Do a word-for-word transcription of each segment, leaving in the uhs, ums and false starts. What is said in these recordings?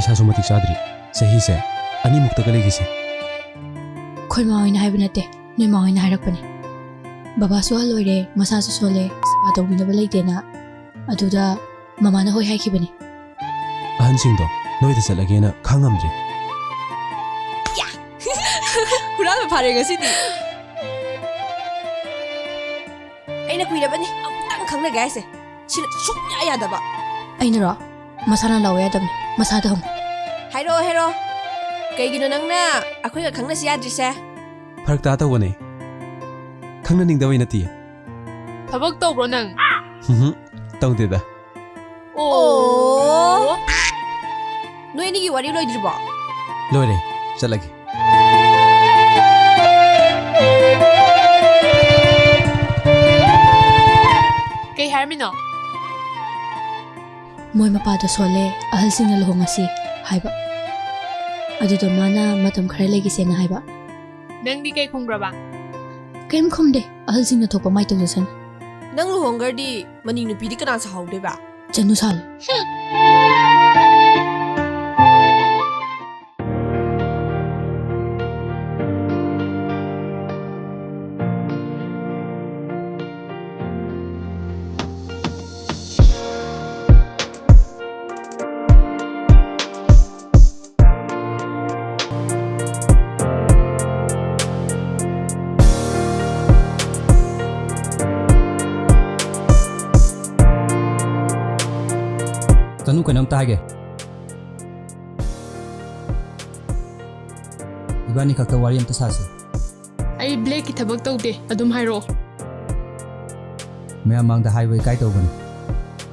ꯏꯁꯥꯁꯨ ꯃꯇꯤꯛ ꯆꯥꯗ꯭ꯔꯤ꯫ ꯆꯍꯤꯁꯦ ꯑꯅꯤꯃꯨꯛꯇꯒ ꯂꯩꯈꯤꯁꯦ꯫ ꯑꯩꯈꯣꯏ ꯃꯥ ꯍꯣꯏꯅ ꯍꯥꯏꯕ ꯅꯠꯇꯦ, ꯅꯣꯏ ꯃꯥ ꯍꯣꯏꯅ ꯍꯥꯏꯔꯛꯄꯅꯦ꯫ ꯕꯕꯥꯁꯨ ꯑꯍꯜ ꯑꯣꯏꯔꯦ, ꯃꯁꯥꯁꯨ ꯁꯣꯜꯂꯦ, ꯁꯦꯕꯥ ꯇꯧꯕꯤꯅꯕ ꯂꯩꯇꯦꯅ꯫ ꯑꯗꯨꯗ ꯃꯃꯥꯅ ꯍꯣꯏ ꯍꯥꯏꯈꯤꯕꯅꯦ꯫ ꯑꯍꯟꯁꯤꯡꯗꯣ ꯅꯣꯏꯗ ꯆꯠꯂꯒꯦꯅ ꯈꯥꯡꯉꯝꯗ꯭ꯔꯦ꯫ ꯍꯨꯔꯥꯟꯕ ꯐꯥꯔꯦ ꯉꯁꯤꯗꯤ꯫ ꯑꯩꯅ ꯀꯨꯏꯔꯕꯅꯤ ꯑꯃꯨꯛꯇꯪ ꯈꯪꯅꯒꯦ ꯍꯥꯏꯁꯦ꯫ ꯁꯤꯅ ꯁꯨꯡꯌꯥ ꯌꯥꯗꯕ꯫ ꯑꯩꯅꯔꯣ? ꯃꯁꯥꯅ ꯂꯥꯛꯑꯣ ꯌꯥꯗꯕꯅꯤ, ꯃꯁꯥꯗ ꯍꯪꯉꯨ꯫ ꯍꯥꯏꯔꯛꯑꯣ, ꯍꯥꯏꯔꯛꯑꯣ꯫ ꯀꯩꯒꯤꯅꯣ ꯅꯪꯅ ꯑꯩꯈꯣꯏꯒ ꯈꯪꯅꯁꯤ ꯌꯥꯗ꯭ꯔꯤꯁꯦ? ꯐꯔꯛ ꯇꯥ ꯇꯧꯕꯅꯦ꯫ ꯈꯪꯅꯅꯤꯡꯗꯕꯩ ꯅꯠꯇꯤꯌꯦ꯫ ꯊꯕꯛ ꯇꯧꯕ꯭ꯔꯣ ꯅꯪ? ꯎꯝꯍꯨꯝ, ꯇꯧꯗꯦꯗ꯫ ꯑꯣ꯫ ꯅꯣꯏ ꯑꯅꯤꯒꯤ ꯋꯥꯔꯤ ꯂꯣꯏꯗ꯭ꯔꯤꯕꯣ? ꯂꯣꯏꯔꯦ, ꯆꯠꯂꯒꯦ꯫ ꯀꯩ ꯍꯥꯏꯔꯝꯃꯤꯅꯣ? ꯃꯣꯏ ꯃꯄꯥꯗꯣ ꯁꯣꯜꯂꯦ, ꯑꯍꯜꯁꯤꯡꯅ ꯂꯨꯍꯣꯡꯉꯁꯤ ꯍꯥꯏꯕ꯫ ꯑꯗꯨꯗ ꯃꯥꯅ ꯃꯇꯝ ꯈꯔ ꯂꯩꯈꯤꯁꯦꯅ ꯍꯥꯏꯕ꯫ ꯅꯪꯗꯤ ꯀꯩ ꯈꯨꯝꯈ꯭ꯔꯕ? ꯀꯩꯝ ꯈꯨꯝꯗꯦ, ꯑꯍꯜꯁꯤꯡꯅ ꯊꯣꯛꯄ ꯃꯥꯏ ꯇꯧꯖꯁꯅꯨ꯫ ꯅꯪ ꯂꯨꯍꯣꯡꯈ꯭ꯔꯗꯤ ꯃꯅꯤ ꯅꯨꯄꯤꯗꯤ ꯀꯅꯥ ꯁꯥꯍꯧꯗꯣꯏꯕ? ꯆꯅꯨ ꯁꯥꯜ꯫ ꯆꯅꯨ, ꯀꯩꯅꯣꯝꯇ ꯍꯥꯏꯒꯦ꯫ ꯏꯕꯥꯅꯤ ꯈꯛꯇ ꯋꯥꯔꯤ ꯑꯝꯇ ꯁꯥꯁꯦ꯫ ꯑꯩ ꯕ꯭ꯂꯦꯛꯀꯤ ꯊꯕꯛ ꯇꯧꯗꯦ, ꯑꯗꯨꯝ ꯍꯥꯏꯔꯛꯑꯣ꯫ ꯃꯌꯥꯝ ꯃꯥꯡꯗ ꯍꯥꯏꯕ ꯏꯀꯥꯏ ꯇꯧꯕꯅꯤ꯫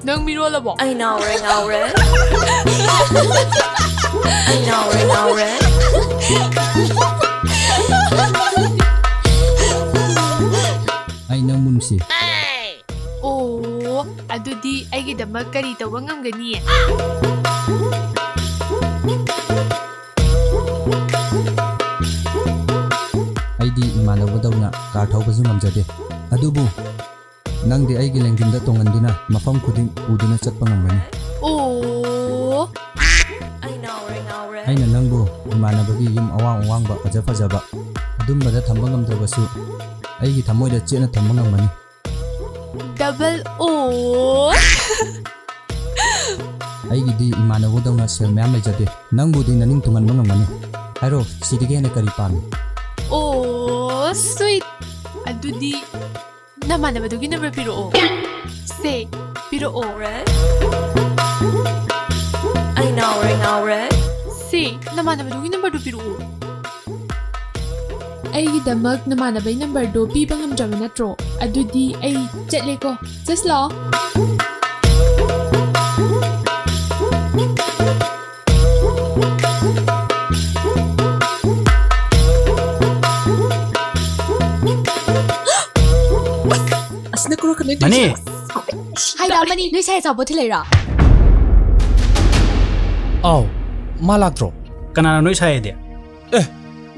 ꯅꯪ ꯃꯤꯔꯣꯜꯂꯕꯣ? ꯑꯩ ꯉꯥꯎꯔꯦ, ꯉꯥꯎꯔꯦ꯫ ꯑꯩ ꯉꯥꯎꯔꯦ, ꯉꯥꯎꯔꯦ꯫ ꯑꯩ ꯅꯪꯕꯨ ꯅꯨꯡꯁꯤ꯫ ꯑꯣ, ꯑꯗꯨꯗꯤ ꯑꯩꯒꯤꯗꯃꯛ ꯀꯔꯤ ꯇꯧꯕ ꯉꯝꯒꯅꯤ? ꯑꯩꯗꯤ ꯏꯃꯥꯟꯅꯕꯗꯧꯅ ꯀꯥꯔ ꯊꯧꯕꯁꯨ ꯉꯝꯖꯗꯦ, ꯑꯗꯨꯕꯨ ꯅꯪꯗꯤ ꯑꯩꯒꯤ ꯂꯦꯡꯖꯨꯝꯗ ꯇꯣꯡꯍꯟꯗꯨꯅ ꯃꯐꯝ ꯈꯨꯗꯤꯡ ꯄꯨꯗꯨꯅ ꯆꯠꯄ ꯉꯝꯒꯅꯤ꯫ ꯑꯣ꯫ ꯑꯩ ꯑꯩꯅ ꯅꯪꯕꯨ ꯏꯃꯥꯟꯅꯕꯒꯤ ꯌꯨꯝ ꯑꯋꯥꯡ ꯑꯋꯥꯡꯕ ꯐꯖ ꯐꯖꯕ ꯑꯗꯨꯝꯕꯗ ꯊꯝꯕ ꯉꯝꯗ꯭ꯔꯕꯁꯨ, ꯑꯩꯒꯤ ꯊꯃꯣꯏꯗ ꯆꯦꯠꯅ ꯊꯝꯕ ꯉꯝꯒꯅꯤ꯫ Double O. ꯑꯩꯒꯤꯗꯤ ꯏꯃꯥꯟꯅꯕꯗꯧꯅ ꯁꯦꯜ ꯃꯌꯥꯝ ꯂꯩꯖꯗꯦ꯫ ꯅꯪꯕꯨꯗꯤ ꯅꯅꯤꯡ ꯊꯨꯡꯍꯟꯕ ꯉꯝꯒꯅꯤ꯫ ꯍꯥꯏꯔꯣ, ꯁꯤꯗꯒꯤ ꯍꯦꯟꯅ ꯀꯔꯤ ꯄꯥꯝꯃꯤ? Oh, sweet. ꯑꯗꯨꯗꯤ ꯅꯃꯥꯟꯅꯕꯗꯨꯒꯤ ꯅꯝꯕꯔ ꯄꯤꯔꯛꯑꯣ꯫ ꯁꯦ, ꯄꯤꯔꯛꯑꯣ꯫ ꯑꯩ ꯉꯥꯎꯔꯦ, ꯉꯥꯎꯔꯦ꯫ ꯁꯦ, ꯅꯃꯥꯟꯅꯕꯗꯨꯒꯤ ꯅꯝꯕꯔꯗꯨ ꯄꯤꯔꯛꯑꯣ꯫ ꯑꯩꯒꯤꯗꯃꯛ ꯅꯃꯥꯟꯅꯕꯩ ꯅꯝꯕꯔꯗꯣ ꯄꯤꯕ ꯉꯝꯗ꯭ꯔꯕ ꯅꯠꯇ꯭ꯔꯣ? ꯑꯗꯨꯗꯤ ꯑꯩ ꯆꯠꯂꯦꯀꯣ꯫ ꯆꯠꯁꯤ ꯂꯥꯛꯑꯣ꯫ ꯑꯁ, ꯅ ꯀ꯭ꯔꯣꯛ ꯀꯅꯦꯛ ꯃꯅꯤ! ꯍꯥꯏꯗ ꯑꯃꯅꯤ, ꯅꯣꯏ ꯁꯥꯏ ꯑꯆꯥꯄꯣꯠ ꯊꯤꯜꯂꯛꯏꯔꯣ? ꯑꯥꯎ, ꯃꯥ ꯂꯥꯛꯇ꯭ꯔꯣ? ꯀꯅꯥꯅꯣ ꯅꯣꯏ ꯁꯥꯏ ꯍꯥꯏꯗꯤ?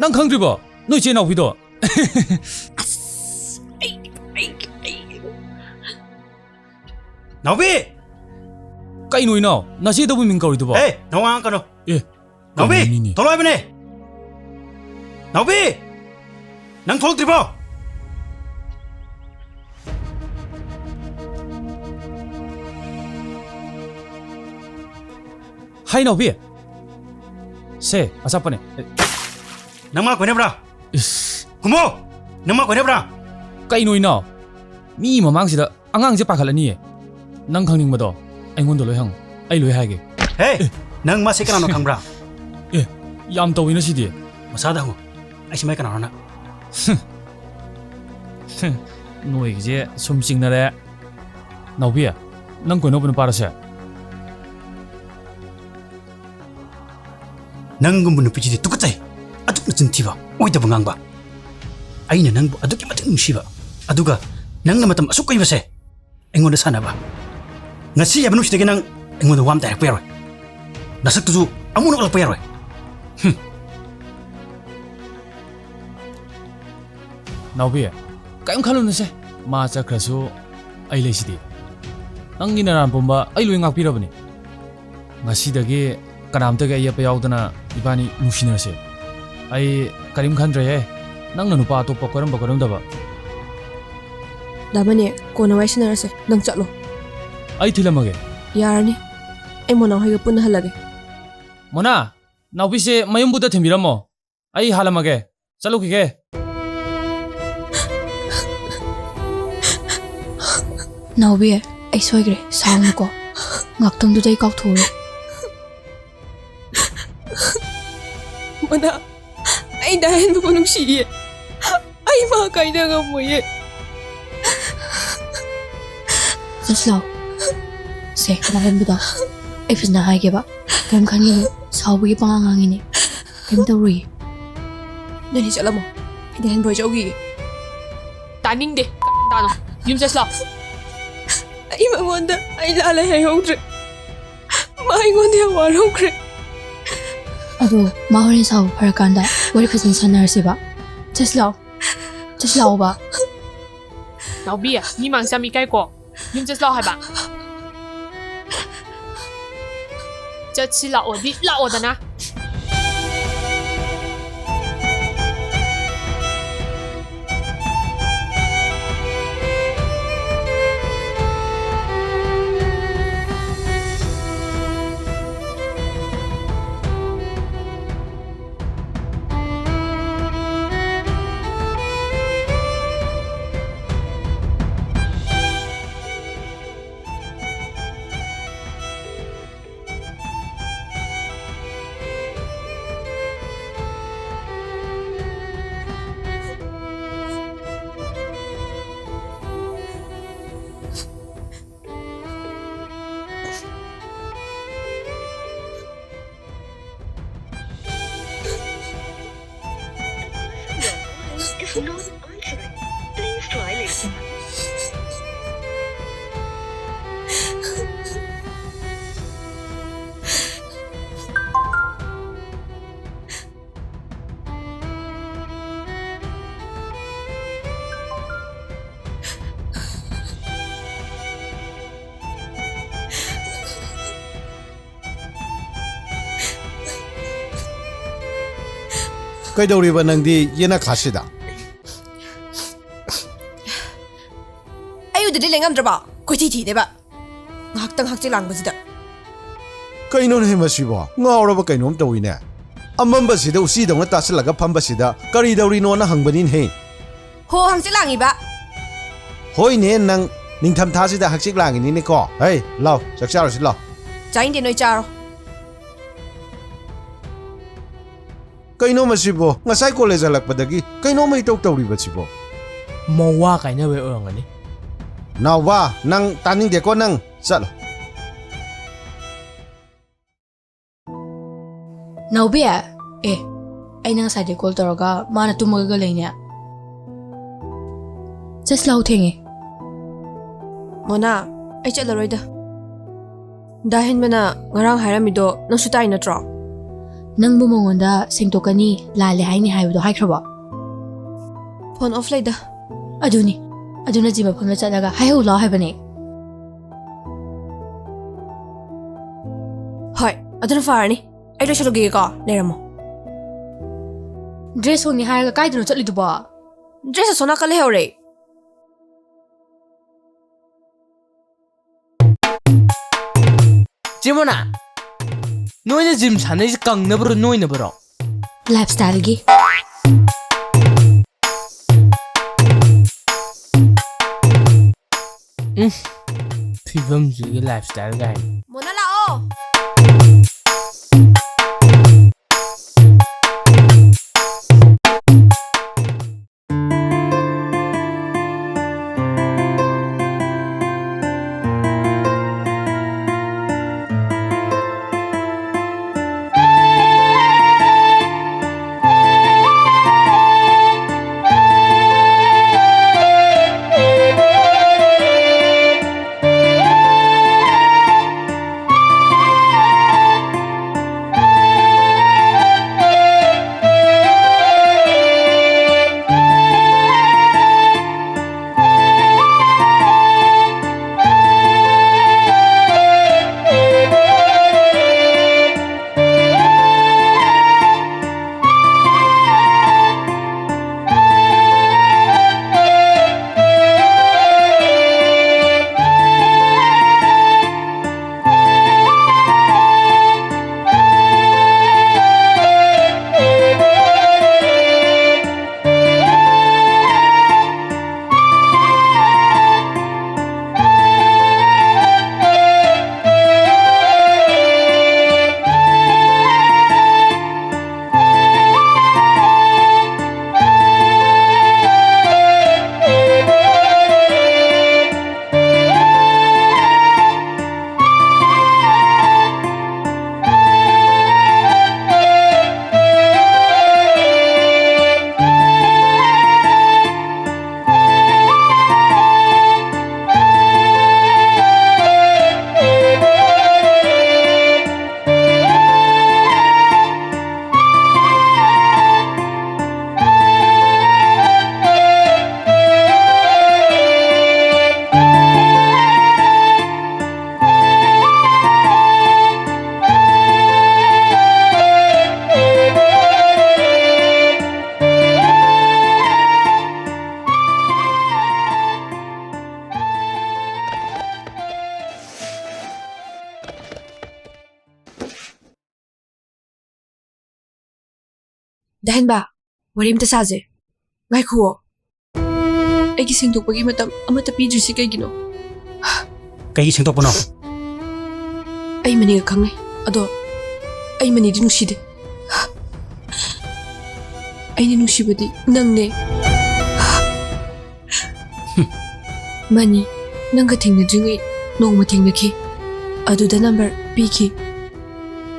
ꯅꯪ ꯈꯪꯗ꯭ꯔꯤꯕꯣ? ꯅꯣꯏ ꯆꯦ ꯅꯥꯎꯕꯤꯗꯣ? ꯅꯥꯎꯕꯤ! ꯀꯩꯅꯣ ꯏꯅꯥꯎ? ꯅꯆꯦꯗꯕꯨ ꯃꯤꯡ ꯀꯧꯔꯤꯗꯨꯕꯣ? ꯑꯦ, ꯅꯋꯥ ꯉꯥꯡꯉꯛꯀꯅꯣ꯫ ꯑꯦ, ꯅꯥꯎꯕꯤ! ꯀꯩꯅꯣꯅꯤꯅꯦ? ꯊꯣꯛꯂꯛꯑꯣ ꯍꯥꯏꯕꯅꯦ! ꯅꯥꯎꯕꯤ! ꯅꯪ ꯊꯣꯛꯂꯛꯇ꯭ꯔꯤꯕꯣ? ꯍꯥꯏ ꯅꯥꯎꯕꯤ! ꯁꯦ, ꯑꯆꯥꯄꯣꯠꯅꯦ꯫ ꯅꯪ ꯃꯥ ꯀꯣꯏꯅꯕ꯭ꯔꯥ? ꯏꯁ, ꯈꯨꯝꯃꯣ! ꯅꯪ ꯃꯥ ꯀꯣꯏꯅꯕ꯭ꯔꯥ? ꯀꯩꯅꯣ ꯏꯅꯥꯎ? ꯃꯤ ꯃꯃꯥꯡꯁꯤꯗ ꯑꯉꯥꯡꯁꯦ ꯄꯥꯈꯠꯂꯅꯤꯌꯦ꯫ ꯅꯪ ꯈꯪꯅꯤꯡꯕꯗꯣ ꯑꯩꯉꯣꯟꯗ ꯂꯣꯏ ꯍꯪꯉꯨ꯫ ꯑꯩ ꯂꯣꯏ ꯍꯥꯏꯒꯦ꯫ ꯍꯦ! ꯅꯪ ꯃꯥꯁꯦ ꯀꯅꯥꯅꯣ ꯈꯪꯕ꯭ꯔꯥ? ꯌꯥꯝ ꯇꯧꯋꯤꯅ ꯁꯤꯗꯤ꯫ ꯃꯁꯥꯗ ꯍꯪꯉꯨ꯫ ꯑꯩꯁꯦ ꯃꯥꯏ ꯀꯅꯥꯅꯣꯅ꯫ ꯅꯣꯏꯒꯤꯁꯦ ꯁꯨꯝ ꯆꯤꯡꯅꯔꯦ꯫ ꯅꯥꯎꯕꯤ, ꯅꯪ ꯀꯣꯏꯅꯧꯕ ꯅꯨꯄꯥꯔꯁꯦ? ꯅꯪꯒꯨꯝꯕ ꯅꯨꯄꯤꯁꯤꯗꯤ ꯇꯨꯀꯠꯆꯩ꯫ ꯑꯗꯨꯛ ꯅꯆꯤꯟ ꯊꯤꯕ, ꯑꯣꯏꯗꯕ ꯉꯥꯡꯕ꯫ ꯑꯩꯅ ꯅꯪꯕꯨ ꯑꯗꯨꯛꯀꯤ ꯃꯇꯤꯛ ꯅꯨꯡꯁꯤꯕ, ꯑꯗꯨꯒ ꯅꯪꯅ ꯃꯇꯝ ꯑꯁꯨꯛ ꯀꯨꯏꯕꯁꯦ ꯑꯩꯉꯣꯟꯗ ꯁꯥꯟꯅꯕ꯫ ꯉꯁꯤ ꯍꯥꯏꯕ ꯅꯨꯃꯤꯠꯁꯤꯗꯒꯤ ꯅꯪ ꯑꯩꯉꯣꯟꯗ ꯋꯥ ꯑꯃꯇ ꯍꯥꯏꯔꯛꯄ ꯌꯥꯔꯣꯏ꯫ ꯅꯁꯛꯇꯨꯁꯨ ꯑꯃꯨꯛ ꯎꯠꯂꯛꯄ ꯌꯥꯔꯣꯏ꯫ ꯅꯥꯎꯕꯤ, ꯀꯔꯤꯝ ꯈꯜꯂꯨꯅꯨꯁꯦ꯫ ꯃꯥ ꯆꯠꯈ꯭ꯔꯁꯨ ꯑꯩ ꯂꯩꯁꯤꯗꯤ꯫ ꯅꯪꯒꯤ ꯅꯔꯥꯟ ꯄꯨꯝꯕ ꯑꯩ ꯂꯣꯏ ꯉꯥꯛꯄꯤꯔꯕꯅꯤ꯫ ꯉꯁꯤꯗꯒꯤ ꯀꯅꯥꯝꯇꯒꯤ ꯑꯌꯦꯠꯄ ꯌꯥꯎꯗꯅ ꯏꯕꯥꯅꯤ ꯅꯨꯡꯁꯤꯅꯔꯁꯦ꯫ ꯑꯩ ꯀꯔꯤꯝ ꯈꯟꯗ꯭ꯔꯦꯍꯦ, ꯅꯪꯅ ꯅꯨꯄꯥ ꯑꯇꯣꯞꯄ ꯀꯣꯏꯔꯝꯕ ꯀꯣꯏꯔꯝꯗꯕ꯫ ꯗꯥ ꯃꯅꯤ, ꯀꯣꯟꯅ ꯋꯥꯔꯤ ꯁꯥꯟꯅꯔꯁꯦ꯫ ꯅꯪ ꯆꯠꯂꯣ꯫ ꯑꯩ ꯊꯤꯜꯂꯝꯃꯒꯦ꯫ ꯌꯥꯔꯅꯤ꯫ ꯑꯩ ꯃꯣꯅꯥ ꯍꯣꯏꯒ ꯄꯨꯟꯅ ꯍꯜꯂꯒꯦ꯫ ꯃꯣꯅꯥ, ꯅꯥꯎꯕꯤꯁꯦ ꯃꯌꯨꯝꯕꯨꯗ ꯊꯤꯟꯕꯤꯔꯝꯃꯣ꯫ ꯑꯩ ꯍꯜꯂꯝꯃꯒꯦ꯫ ꯆꯠꯂꯨꯈꯤꯒꯦ꯫ ꯅꯥꯎꯕꯤ, ꯑꯩ ꯁꯣꯏꯈ꯭ꯔꯦ꯫ ꯁꯥꯎꯅꯨꯀꯣ꯫ ꯉꯥꯛꯇꯪꯗꯨꯗ ꯑꯩ ꯀꯥꯎꯊꯣꯛꯎꯔꯦ꯫ ꯃꯣꯅꯥ, ꯑꯩ ꯗꯥ ꯍꯦꯟꯕꯕꯨ ꯅꯨꯡꯁꯤꯌꯦ꯫ ꯑꯩ ꯃꯥ ꯀꯥꯏꯅ ꯉꯝꯃꯣꯏꯌꯦ꯫ ꯆꯠꯁꯤ ꯂꯥꯎ꯫ ꯁꯦ, ꯗꯥ ꯍꯦꯟꯕꯗꯣ, ꯑꯩ ꯐꯖꯅ ꯍꯥꯏꯒꯦꯕ꯫ ꯀꯔꯤꯝ ꯈꯟꯒꯅꯨ꯫ ꯁꯥꯎꯕꯒꯤ ꯄꯉꯥꯡ ꯉꯥꯡꯉꯤꯅꯦ꯫ ꯀꯔꯤꯝ ꯇꯧꯔꯣꯏꯌꯦ꯫ ꯅꯅꯤ ꯆꯠꯂꯝꯃꯣ꯫ ꯑꯩ ꯗꯥ ꯍꯦꯟꯕ ꯍꯣꯏ ꯆꯧꯈꯤꯒꯦ꯫ ꯇꯥꯅꯤꯡꯗꯦ꯫ ꯀꯗꯥꯅꯣ? ꯌꯨꯝ ꯆꯠꯁꯤ ꯂꯥꯎ꯫ ꯑꯩ ꯃꯉꯣꯟꯗ ꯑꯩ ꯂꯥꯜꯂꯦ ꯍꯥꯏꯍꯧꯗ꯭ꯔꯦ꯫ ꯃꯥ ꯑꯩꯉꯣꯟꯗ ꯌꯥꯝ ꯋꯥꯔꯧꯈ꯭ꯔꯦ꯫ ꯑꯗꯣ ꯃꯥ ꯍꯣꯔꯦꯟ ꯁꯥꯎꯕ ꯐꯔꯀꯥꯟꯗ ꯋꯥꯔꯤ ꯐꯖꯅ ꯁꯥꯟꯅꯔꯁꯦꯕ꯫ ꯆꯠꯁꯤ ꯂꯥꯛꯑꯣ꯫ ꯆꯠꯁꯤ ꯂꯥꯛꯑꯣꯕ꯫ ꯅꯥꯎꯕꯤ, ꯃꯤ ꯃꯥꯡ ꯆꯥꯝ ꯏꯀꯥꯏꯀꯣ꯫ ꯌꯨꯝ ꯆꯠꯁꯤ ꯂꯥꯛꯑꯣ ꯍꯥꯏꯕ꯫ ꯆꯠꯁꯤ ꯂꯥꯛꯑꯣꯗꯤ ꯂꯥꯛꯑꯣꯗꯅ꯫ The person you are calling is not answering. Please try later. ꯀꯩꯗꯧꯔꯤꯕ ꯅꯪꯗꯤ ꯌꯦꯅꯈꯥꯁꯤꯗ? ꯑꯩ ꯎꯗꯗꯤ ꯂꯩ ꯉꯝꯗ꯭ꯔꯕꯣ? ꯀꯣꯏꯊꯤ ꯊꯤꯗꯦꯕ꯫ ꯉꯥꯏꯍꯥꯛꯇꯪ ꯍꯛꯆꯤꯛ ꯂꯥꯡꯕꯁꯤꯗ꯫ ꯀꯩꯅꯣꯅꯦ ꯃꯁꯤꯕꯣ? ꯉꯥꯎꯔꯕ ꯀꯩꯅꯣꯝ ꯇꯧꯏꯅꯦ꯫ ꯑꯃꯝꯕꯁꯤꯗ ꯎꯆꯤꯗꯧꯅ ꯇꯥꯁꯤꯜꯂꯒ ꯐꯝꯕꯁꯤꯗ ꯀꯔꯤ ꯇꯧꯔꯤꯅꯣꯅ ꯍꯪꯕꯅꯤꯅꯦꯍꯦ꯫ ꯍꯣ, ꯍꯪꯆꯤꯠ ꯂꯥꯡꯉꯤꯕ꯫ ꯍꯣꯏꯅꯦ, ꯅꯪ ꯅꯤꯡꯊꯝꯊꯥꯁꯤꯗ ꯍꯛꯆꯤꯛ ꯂꯥꯡꯉꯤꯅꯤꯅꯦꯀꯣ꯫ ꯍꯩ, ꯂꯥꯎ, ꯆꯥꯛ ꯆꯥꯔꯨꯁꯤ ꯂꯥꯎ꯫ ꯆꯥꯅꯤꯡꯗꯦ, ꯅꯣꯏ ꯆꯥꯔꯣ꯫ ꯀꯩꯅꯣ ꯃꯁꯤꯕꯣ? ꯉꯁꯥꯏ ꯀꯣꯂꯦꯖ ꯍꯜꯂꯛꯄꯗꯒꯤ ꯀꯩꯅꯣꯝꯃ ꯏꯇꯧ ꯇꯧꯔꯤꯕꯁꯤꯕꯣ? ꯃꯋꯥ ꯀꯥꯏꯅꯕꯩ ꯑꯣꯏꯔꯝꯒꯅꯤ꯫ ꯅꯥꯎꯕ, ꯅꯪ ꯇꯥꯅꯤꯡꯗꯦꯀꯣ, ꯅꯪ ꯆꯠꯂꯣ꯫ ꯅꯥꯎꯕꯤ, ꯑꯦ, ꯑꯩꯅ ꯉꯁꯥꯏꯗꯩ ꯀꯣꯜ ꯇꯧꯔꯒ ꯃꯥꯅ ꯇꯨꯝꯃꯒ ꯂꯩꯅꯦ꯫ ꯆꯠꯁꯤ ꯂꯥꯎ, ꯊꯦꯡꯉꯦ꯫ ꯃꯣꯅꯥ, ꯑꯩ ꯆꯠꯂꯔꯣꯏꯗ꯫ ꯗꯥ ꯍꯦꯟꯕꯅ ꯉꯔꯥꯡ ꯍꯥꯏꯔꯝꯃꯤꯗꯣ ꯅꯪꯁꯨ ꯇꯥꯏ ꯅꯠꯇ꯭ꯔꯣ? ꯅꯪꯕꯨ ꯃꯉꯣꯟꯗ ꯁꯦꯡꯗꯣꯛꯀꯅꯤ, ꯂꯥꯜꯂꯦ ꯍꯥꯏꯅꯤ ꯍꯥꯏꯕꯗꯣ ꯍꯥꯏꯈ꯭ꯔꯕꯣ? ꯐꯣꯟ ꯑꯣꯐ ꯂꯩꯗ꯫ ꯑꯗꯨꯅꯤ, ꯑꯗꯨꯅ ꯖꯤ ꯃꯐꯝꯗ ꯆꯠꯂꯒ ꯍꯥꯏꯍꯧ ꯂꯥꯎ ꯍꯥꯏꯕꯅꯦ꯫ ꯍꯣꯏ, ꯑꯗꯨꯅ ꯐꯔꯅꯤ꯫ ꯑꯩ ꯂꯣꯏꯁꯤꯜꯂꯨꯈꯤꯒꯦꯀꯣ, ꯂꯩꯔꯝꯃꯣ꯫ ꯗ꯭ꯔꯦꯁ ꯍꯣꯡꯅꯤ ꯍꯥꯏꯔꯒ ꯀꯥꯏꯗꯅꯣ ꯆꯠꯂꯤꯗꯨꯕꯣ? ꯗ꯭ꯔꯦꯁ ꯑꯁꯣꯝ ꯅꯥꯀꯟ ꯂꯩꯍꯧꯔꯦ꯫ ꯆꯦ ꯃꯣꯅꯥ, ꯅꯣꯏꯅ ꯖꯤꯝ ꯁꯥꯟꯅꯩꯁꯦ ꯀꯪꯅꯕꯔꯣ, ꯅꯣꯏꯅꯕꯔꯣ? ꯂꯥꯏꯐꯁ꯭ꯇꯥꯏꯜꯒꯤ꯫ ꯎꯝ, ꯐꯤꯕꯝꯁꯤꯒꯤ ꯂꯥꯏꯐꯁ꯭ꯇꯥꯏꯜ ꯀꯥꯏꯅ꯫ ꯃꯣꯅꯥ ꯂꯥꯛꯑꯣ꯫ ꯑꯍꯦꯟꯕ, ꯋꯥꯔꯤ ꯑꯝꯇ ꯁꯥꯁꯦ꯫ ꯉꯥꯏꯈꯨꯑꯣ꯫ ꯑꯩꯒꯤ ꯁꯦꯡꯗꯣꯛꯄꯒꯤ ꯃꯇꯝ ꯑꯃꯠꯇ ꯄꯤꯗ꯭ꯔꯤꯁꯤ ꯀꯩꯒꯤꯅꯣ? ꯀꯩꯒꯤ ꯁꯦꯡꯗꯣꯛꯄꯅꯣ? ꯑꯩ ꯃꯅꯤꯒ ꯈꯪꯅꯩ꯫ ꯑꯗꯣ ꯑꯩ ꯃꯅꯤꯗꯤ ꯅꯨꯡꯁꯤꯗꯦ꯫ ꯑꯩꯅ ꯅꯨꯡꯁꯤꯕꯗꯤ ꯅꯪꯅꯦ꯫ ꯃꯅꯤ, ꯅꯪꯒ ꯊꯦꯡꯅꯗ꯭ꯔꯤꯉꯩ ꯅꯣꯡꯃ ꯊꯦꯡꯅꯈꯤ꯫ ꯑꯗꯨꯗ ꯅꯝꯕꯔ ꯄꯤꯈꯤ꯫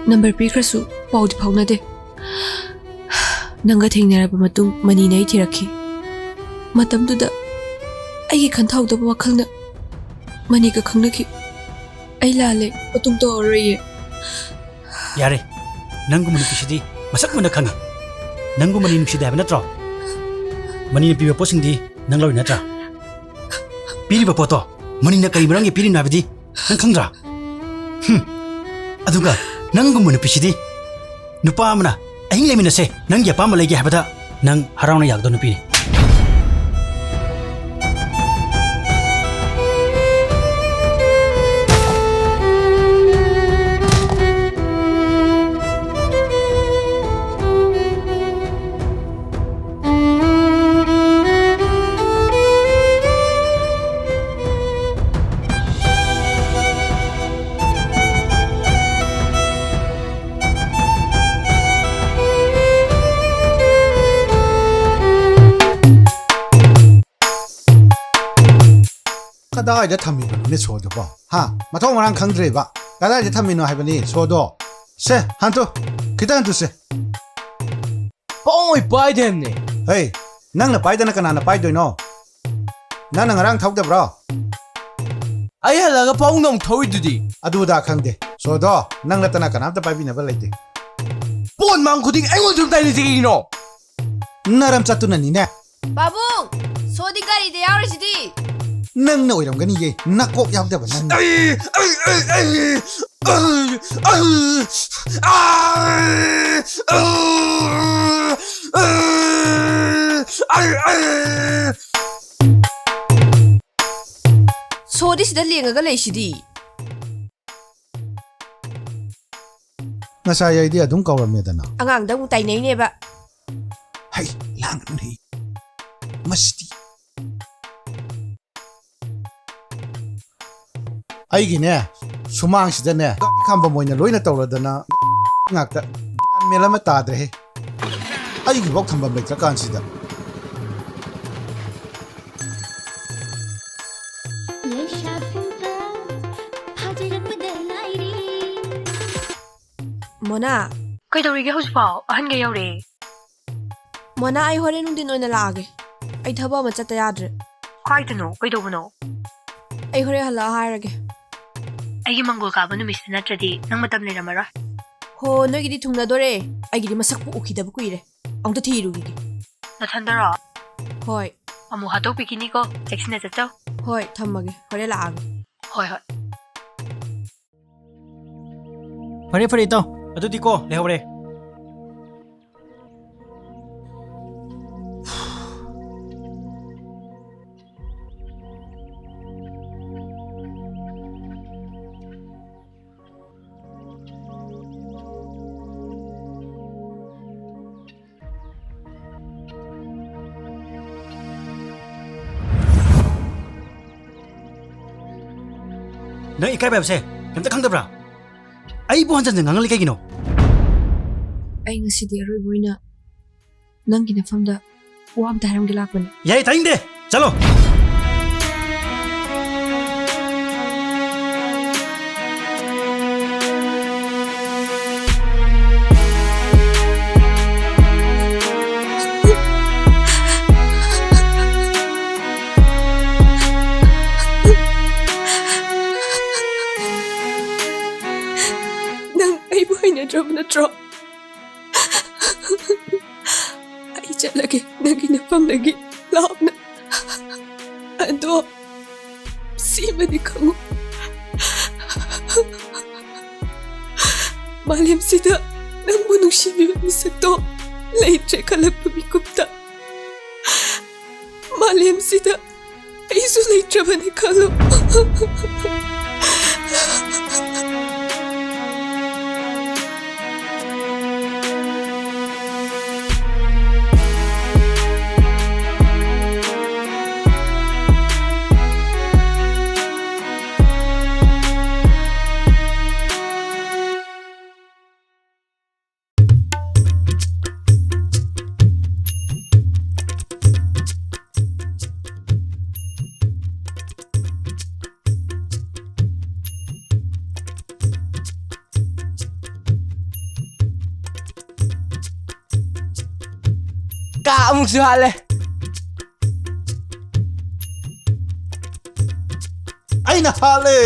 ꯅꯝꯕꯔ ꯄꯤꯈ꯭ꯔꯁꯨ ꯄꯥꯎꯗꯤ ꯐꯥꯎꯅꯗꯦ꯫ ꯅꯪꯒ ꯊꯦꯡꯅꯔꯕ ꯃꯇꯨꯡ ꯃꯅꯤꯅ ꯑꯩ ꯊꯤꯔꯛꯈꯤ꯫ ꯃꯇꯝꯗꯨꯗ ꯑꯩꯒꯤ ꯈꯟꯊꯍꯧꯗꯕ ꯋꯥꯈꯜꯅ ꯃꯅꯤꯒ ꯈꯪꯅꯈꯤ꯫ ꯑꯩ ꯂꯥꯜꯂꯦ, ꯃꯇꯨꯡ ꯇꯧꯔꯔꯣꯏꯌꯦ꯫ ꯌꯥꯔꯦ, ꯅꯪꯒꯨꯝꯕ ꯅꯨꯄꯤꯁꯤꯗꯤ ꯃꯁꯛ ꯃꯨꯟꯅ ꯈꯪꯉꯤ꯫ ꯅꯪꯕꯨ ꯃꯅꯤ ꯅꯨꯡꯁꯤꯗꯦ ꯍꯥꯏꯕ ꯅꯠꯇ꯭ꯔꯣ? ꯃꯅꯤꯅ ꯄꯤꯕ ꯄꯣꯠꯁꯤꯡꯗꯤ ꯅꯪ ꯂꯧꯔꯤ ꯅꯠꯇ꯭ꯔꯥ? ꯄꯤꯔꯤꯕ ꯄꯣꯠꯇꯣ ꯃꯅꯤꯅ ꯀꯔꯤ ꯃꯔꯝꯒꯤ ꯄꯤꯔꯤꯅꯣ ꯍꯥꯏꯕꯗꯤ ꯅꯪ ꯈꯪꯗ꯭ꯔꯥ? ꯍꯨꯝ꯫ ꯑꯗꯨꯒ ꯅꯪꯒꯨꯝꯕ ꯅꯨꯄꯤꯁꯤꯗꯤ ꯅꯨꯄꯥ ꯑꯃꯅ ꯑꯍꯤꯡ ꯂꯩꯃꯤꯟꯅꯁꯦ, ꯅꯪꯒꯤ ꯑꯄꯥꯝꯕ ꯂꯩꯒꯦ ꯍꯥꯏꯕꯗ ꯅꯪ ꯍꯔꯥꯎꯅ ꯌꯥꯒꯗꯧ ꯅꯨꯄꯤꯅꯤ꯫ ꯀꯗꯥꯏꯗ ꯊꯝꯃꯤꯕꯅꯣꯅꯦ ꯁꯣꯗꯨꯕꯣ? ꯍꯥ? ꯃꯊꯣꯡ ꯃꯔꯥꯡ ꯈꯪꯗ꯭ꯔꯦꯕ꯫ ꯀꯗꯥꯏꯗ ꯊꯝꯃꯤꯅꯣ ꯍꯥꯏꯕꯅꯤ ꯁꯣꯗꯣ? ꯁꯦ, ꯍꯟꯇꯨ꯫ ꯈꯤꯇ ꯍꯟꯇꯨꯁꯦ꯫ ꯄꯥꯎꯃꯩ ꯄꯥꯏꯗꯦ ꯍꯥꯏꯕꯅꯦ꯫ ꯍꯩ, ꯅꯪꯅ ꯄꯥꯏꯗꯅ ꯀꯅꯥꯅ ꯄꯥꯏꯗꯣꯏꯅꯣ? ꯅꯪꯅ ꯉꯔꯥꯡ ꯊꯧꯗꯕ꯭ꯔꯣ? ꯑꯩ ꯍꯜꯂꯛꯑꯒ ꯄꯥꯎꯅ ꯑꯃꯨꯛ ꯊꯧꯏꯗꯨꯗꯤ꯫ ꯑꯗꯨꯗ ꯈꯪꯗꯦ꯫ ꯁꯣꯗꯣ, ꯅꯪ ꯅꯠꯇꯅ ꯀꯅꯥꯝꯇ ꯄꯥꯏꯕꯤꯅꯕ ꯂꯩꯇꯦ꯫ ꯄꯣꯠ ꯃꯥꯡ ꯈꯨꯗꯤꯡ ꯑꯩꯉꯣꯟꯗ ꯑꯗꯨꯝ ꯇꯥꯏꯅꯁꯤ ꯀꯩꯒꯤꯅꯣ? ꯅꯔꯝ ꯆꯠꯇꯨꯅꯅꯤꯅꯦ꯫ ꯄꯥꯕꯨꯡ, ꯁꯣꯗꯤ ꯒꯥꯔꯤꯗ ꯌꯥꯎꯔꯤꯁꯤꯗꯤ꯫ ꯅꯪꯅ ꯑꯣꯏꯔꯝꯒꯅꯤꯌꯦ, ꯅꯀꯣꯛ ꯌꯥꯎꯗꯕ ꯅꯪꯅ꯫ ꯑꯩ, ꯑꯩ, ꯑꯩ, ꯑꯩ, ꯑꯩ, ꯑꯩ, ꯑꯩ, ꯑꯩ, ꯑꯩ, ꯑꯩ꯫ ꯁꯣꯗꯤ ꯁꯤꯗ ꯂꯦꯡꯉꯒ ꯂꯩꯁꯤꯗꯤ꯫ ꯉꯁꯥꯏ ꯑꯩꯗꯤ ꯑꯗꯨꯝ ꯀꯧꯔꯝꯃꯦꯗꯅ꯫ ꯑꯉꯥꯡꯗ ꯑꯃꯨꯛ ꯇꯥꯏꯅꯩꯅꯦꯕ꯫ ꯍꯩ, ꯂꯥꯡꯒꯅꯨꯅꯦ꯫ ꯃꯁꯤꯗꯤ꯫ ꯑꯩꯒꯤꯅꯦ, ꯁꯨꯃꯥꯡꯁꯤꯗꯅꯦ, ꯒꯥꯔꯤ ꯈꯥꯝꯕꯝ ꯑꯣꯏꯅ ꯂꯣꯏꯅ ꯇꯧꯔꯗꯅ ꯉꯥꯛꯇ꯫ ꯒ꯭ꯌꯥꯟ ꯃꯦꯟ ꯑꯃ ꯇꯥꯗ꯭ꯔꯦꯍꯦ꯫ ꯑꯩꯒꯤꯐꯥꯎ ꯊꯝꯐꯝ ꯂꯩꯇ꯭ꯔꯀꯥꯟꯁꯤꯗ꯫ ꯂꯩꯁꯥ ꯄꯨꯡꯐꯥ ꯐꯥꯖꯔꯛꯄꯗ ꯉꯥꯏꯔꯤ꯫ ꯃꯣꯅꯥ꯫ ꯀꯩꯗꯧꯔꯤꯒꯦ ꯍꯧꯖꯤꯛꯐꯥꯎ? ꯑꯍꯟꯒ ꯌꯧꯔꯛꯑꯦ꯫ ꯃꯣꯅꯥ, ꯑꯩ ꯍꯣꯔꯦꯟ ꯅꯨꯡꯊꯤꯟ ꯑꯣꯏꯅ ꯂꯥꯛꯑꯒꯦ꯫ ꯑꯩ ꯊꯕꯛ ꯑꯃ ꯆꯠꯇ ꯌꯥꯗ꯭ꯔꯦ꯫ ꯀꯥꯏꯗꯅꯣ? ꯀꯩꯗꯧꯕꯅꯣ? ꯑꯩ ꯍꯣꯔꯦꯟ ꯍꯜꯂꯛꯑ ꯍꯥꯏꯔꯒꯦ꯫ ꯑꯩꯒꯤ ꯃꯪꯒꯣꯜ ꯀꯥꯕ ꯅꯨꯃꯤꯠꯁꯤꯗ ꯅꯠꯇ꯭ꯔꯗꯤ ꯅꯪ ꯃꯇꯝ ꯂꯩꯔꯝꯃꯔꯣꯏ꯫ ꯍꯣ, ꯅꯣꯏꯒꯤꯗꯤ ꯊꯨꯡꯅꯗꯣꯔꯦ꯫ ꯑꯩꯒꯤꯗꯤ ꯃꯁꯛꯄꯨ ꯎꯈꯤꯗꯕ ꯀꯨꯏꯔꯦ꯫ ꯑꯃꯨꯛꯇ ꯊꯤꯔꯨꯈꯤꯒꯦ꯫ ꯅꯊꯟꯗꯔꯣ? ꯍꯣꯏ꯫ ꯑꯃꯨꯛ ꯍꯥꯠꯇꯣꯛꯄꯤꯈꯤꯅꯤꯀꯣ, ꯆꯦꯛꯁꯤꯟꯅ ꯆꯠꯆꯧ꯫ ꯍꯣꯏ, ꯊꯝꯃꯒꯦ꯫ ꯍꯣꯔꯦꯟ ꯂꯥꯛꯑꯒꯦ꯫ ꯍꯣꯏ, ꯍꯣꯏ꯫ ꯐꯔꯦ, ꯐꯔꯦ, ꯏꯇꯥꯎ꯫ ꯑꯗꯨꯗꯤ ꯀꯣ, ꯂꯩꯍꯧꯔꯦ꯫ ꯅꯪ ꯏꯀꯥꯏꯕ ꯍꯥꯏꯕꯁꯦ ꯀꯩꯝꯇ ꯈꯪꯗꯕ꯭ꯔꯥ? ꯑꯩꯕꯨ ꯍꯟꯖꯟ ꯍꯟꯖꯟ ꯉꯥꯡꯍꯜꯂꯤ ꯀꯩꯒꯤꯅꯣ? ꯑꯩ ꯉꯁꯤꯗꯤ ꯑꯔꯣꯏꯕ ꯑꯣꯏꯅ ꯅꯪꯒꯤ ꯅꯐꯝꯗ ꯋꯥ ꯑꯝꯇ ꯍꯥꯏꯔꯝꯒꯦ ꯂꯥꯛꯄꯅꯦ꯫ ꯌꯥꯏ, ꯇꯥꯅꯤꯡꯗꯦ꯫ ꯆꯠꯂꯣ꯫ ꯅꯪ ꯑꯩꯕꯨ ꯍꯩꯅꯗ꯭ꯔꯕ ꯅꯠꯇ꯭ꯔꯣ? ꯑꯩ ꯆꯠꯂꯒꯦ ꯅꯪꯒꯤ ꯅꯐꯝꯗꯒꯤ ꯂꯥꯞꯅ꯫ ꯑꯗꯣ ꯁꯤꯃꯗꯤ ꯈꯪꯉꯨ, ꯃꯥꯂꯦꯝꯁꯤꯗ ꯅꯪꯕꯨ ꯅꯨꯡꯁꯤꯕꯤꯕ ꯃꯤꯁꯛꯇꯣ ꯂꯩꯇ꯭ꯔꯦ ꯈꯜꯂꯛꯄ ꯃꯤꯀꯨꯞꯇ ꯃꯥꯂꯦꯝꯁꯤꯗ ꯑꯩꯁꯨ ꯂꯩꯇ꯭ꯔꯕꯅꯤ ꯈꯜꯂꯨ꯫ ꯑꯥ, ꯑꯃꯨꯛꯁꯨ ꯍꯥꯠꯂꯦ꯫ ꯑꯩꯅ ꯍꯥꯠꯂꯦ꯫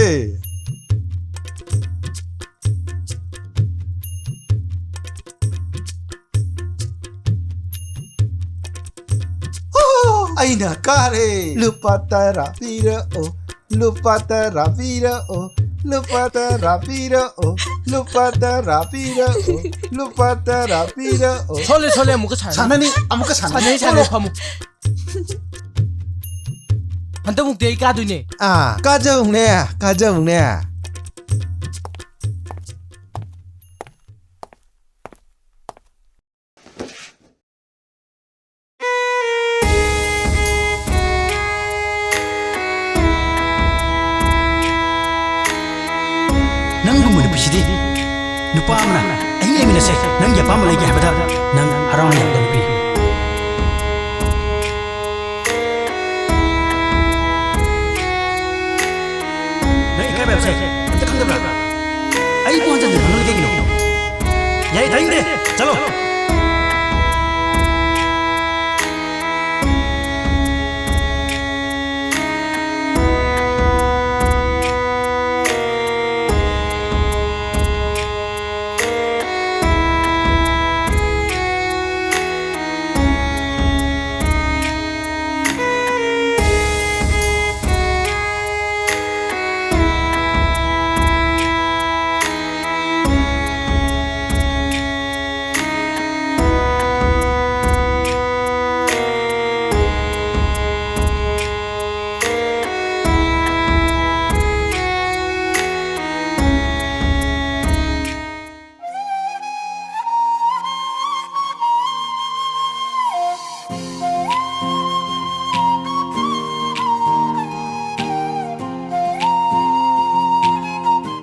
ꯑꯣ, ꯑꯩꯅ ꯀꯥꯔꯦ꯫ ꯂꯨꯄꯥ ꯇꯔꯥ ꯄꯤꯔꯛꯑꯣ, ꯂꯨꯄꯥ ꯇꯔꯥ ꯄꯤꯔꯛꯑꯣ, ꯂꯨꯄꯥ ꯇꯔꯥ ꯄꯤꯔꯛꯑꯣ, ꯂꯨꯄꯥ ꯇꯔꯥ ꯄꯤꯔꯛꯑꯣ, ꯂꯨꯄꯥ ꯇꯔꯥ ꯄꯤꯔꯛꯑꯣ꯫ ꯁꯣꯜꯂꯦ, ꯁꯣꯜꯂꯦ, ꯑꯃꯨꯛꯀ ꯁꯥꯟꯅꯅꯤ꯫ ꯁꯥꯟꯅꯅꯤ, ꯑꯃꯨꯛꯀ ꯁꯥꯟꯅꯅꯤ꯫ ꯁꯥꯟꯅꯅꯤ, ꯁꯥꯟꯅꯅꯤ, ꯁꯣꯜꯂꯣ꯫ ꯐꯝꯃꯨ꯫ ꯍꯟꯗꯛꯃꯨꯛꯇꯤ ꯑꯩ ꯀꯥꯗꯣꯏꯅꯦ꯫ ꯑꯥ, ꯀꯥꯖꯧꯅꯦ, ꯀꯥꯖꯧꯅꯦ꯫ ꯅꯪꯒꯨꯝꯕ ꯅꯨꯄꯤꯁꯤꯗꯤ ꯅꯨꯄꯥ ꯑꯃꯅ ꯑꯍꯤꯡ ꯂꯩꯃꯤꯟꯅꯁꯦ, ꯅꯪꯒꯤ ꯑꯄꯥꯝꯕ ꯂꯩꯒꯦ ꯍꯥꯏꯕꯗ ꯅꯪ ꯍꯔꯥꯎꯅ ꯌꯥꯕ ꯅꯨꯄꯤ꯫ ꯅꯪ ꯏꯀꯥꯏꯕ ꯍꯥꯏꯕꯁꯦ ꯑꯝꯇ ꯈꯪꯗꯕ꯭ꯔꯥ? ꯑꯩꯕꯨ ꯍꯟꯖꯟ ꯍꯟꯖꯟ ꯍꯪꯂꯤ ꯀꯩꯒꯤꯅꯣ? ꯌꯥꯏ, ꯇꯥꯅꯤꯡꯗꯦ꯫ ꯆꯠꯂꯣ꯫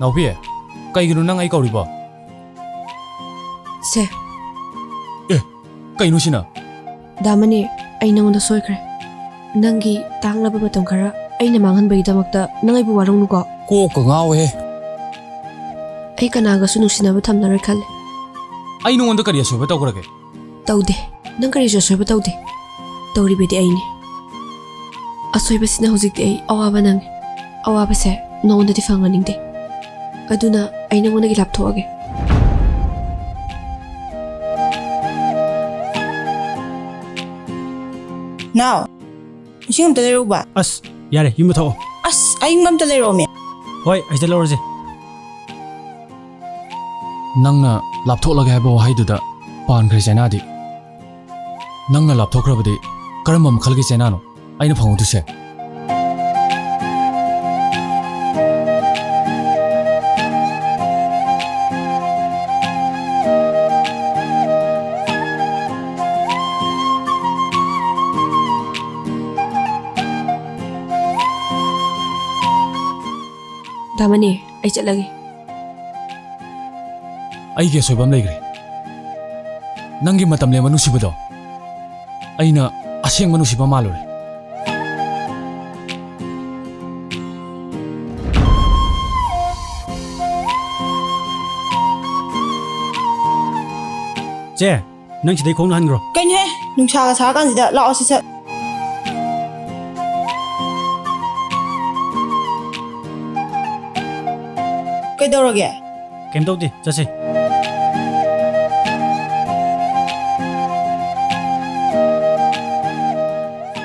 ꯅꯥꯎꯕꯤ, ꯀꯩꯒꯤꯅꯣ ꯅꯪ ꯑꯩ ꯀꯧꯔꯤꯕꯣ? ꯁꯦ꯫ ꯑꯦ, ꯀꯩꯅꯣ ꯁꯤꯅ? ꯗꯥ ꯃꯅꯤ, ꯑꯩ ꯅꯉꯣꯟꯗ ꯁꯣꯏꯈ꯭ꯔꯦ꯫ ꯅꯪꯒꯤ ꯇꯥꯡꯂꯕ ꯃꯇꯝ ꯈꯔ ꯑꯩꯅ ꯃꯥꯡꯍꯟꯕꯒꯤꯗꯃꯛꯇ ꯅꯪ ꯑꯩꯕꯨ ꯋꯥꯔꯧꯅꯨꯀꯣ꯫ ꯀꯣꯛꯀ ꯉꯥꯎꯋꯦꯍꯦ꯫ ꯑꯩ ꯀꯅꯥꯒꯁꯨ ꯅꯨꯡꯁꯤꯅꯕ ꯊꯝꯂꯔꯣꯏ ꯈꯜꯂꯦ꯫ ꯑꯩ ꯅꯉꯣꯟꯗ ꯀꯔꯤ ꯑꯁꯣꯏꯕ ꯇꯧꯈ꯭ꯔꯒꯦ? ꯇꯧꯗꯦ꯫ ꯅꯪ ꯀꯔꯤꯁꯨ ꯑꯁꯣꯏꯕ ꯇꯧꯗꯦ꯫ ꯇꯧꯔꯤꯕꯗꯤ ꯑꯩꯅꯤ꯫ ꯑꯁꯣꯏꯕꯁꯤꯅ ꯍꯧꯖꯤꯛꯇꯤ ꯑꯩ ꯑꯋꯥꯕ ꯅꯪꯉꯤ꯫ ꯑꯋꯥꯕꯁꯦ ꯅꯉꯣꯟꯗꯗꯤ ꯐꯪꯍꯟꯅꯤꯡꯗꯦ꯫ ꯑꯗꯨꯅ ꯑꯩ ꯅꯉꯣꯟꯗꯒꯤ ꯂꯥꯞꯊꯣꯛꯑꯒꯦ꯫ ꯅꯥꯎ, ꯏꯁꯤꯡ ꯑꯝꯇ ꯂꯩꯔꯛꯎꯕ꯫ ꯑꯁ, ꯌꯥꯔꯦ, ꯌꯨꯝꯗ ꯊꯣꯛꯑꯣ꯫ ꯑꯁ, ꯑꯌꯤꯡꯕ ꯑꯝꯇ ꯂꯩꯔꯛꯑꯣꯃꯦ꯫ ꯍꯣꯏ, ꯑꯩ ꯆꯠꯂꯧꯔꯁꯦ꯫ ꯅꯪꯅ ꯂꯥꯞꯊꯣꯛꯂꯒꯦ ꯍꯥꯏꯕ ꯋꯥꯍꯩꯗꯨꯗ ꯄꯥꯟꯈ꯭ꯔꯦ ꯆꯩꯅꯥꯗꯤ꯫ ꯅꯪꯅ ꯂꯥꯞꯊꯣꯛꯈ꯭ꯔꯕꯗꯤ ꯀꯔꯝꯕ ꯃꯈꯜꯒꯤ ꯆꯩꯅꯥꯅꯣ ꯑꯩꯅ ꯐꯪꯍꯧꯗꯣꯏꯁꯦ? ꯗꯥꯃꯅꯤ, ꯑꯩ ꯆꯠꯂꯒꯦ꯫ ꯑꯩꯒꯤ ꯑꯁꯣꯏꯕ ꯑꯃ ꯂꯩꯈ꯭ꯔꯦ꯫ ꯅꯪꯒꯤ ꯃꯇꯝ ꯂꯦꯟꯕ ꯅꯨꯡꯁꯤꯕꯗꯣ ꯑꯩꯅ ꯑꯁꯦꯡꯕ ꯅꯨꯡꯁꯤꯕ ꯃꯥꯜꯂꯨꯔꯦ꯫ ꯆꯦ, ꯅꯪ ꯁꯤꯗꯩ ꯈꯣꯡꯅ ꯍꯟꯈ꯭ꯔꯣ꯫ ꯀꯩꯅꯣꯍꯦ? ꯅꯨꯡꯁꯥꯒ ꯁꯥꯔꯀꯥꯟꯁꯤꯗ ꯂꯥꯛꯑꯣ ꯁꯠ ꯁꯠ꯫ ꯀꯩꯗꯧꯔꯒꯦ? ꯀꯩꯝ ꯇꯧꯗꯦ, ꯆꯠꯁꯦ꯫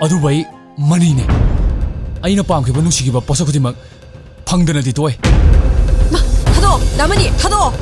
ꯑꯗꯨꯕꯨ ꯑꯩ ꯃꯅꯤꯅꯦ꯫ ꯑꯩꯅ ꯄꯥꯝꯈꯤꯕ, ꯅꯨꯡꯁꯤꯈꯤꯕ ꯄꯣꯠꯁꯛ ꯈꯨꯗꯤꯡꯃꯛ ꯐꯪꯗꯅꯗꯤ ꯇꯣꯛꯑꯣꯏ꯫ ꯃꯥ, ꯊꯥꯗꯣꯛꯑꯣ, ꯗꯥꯃꯅꯤ, ꯊꯥꯗꯣꯛꯑꯣ꯫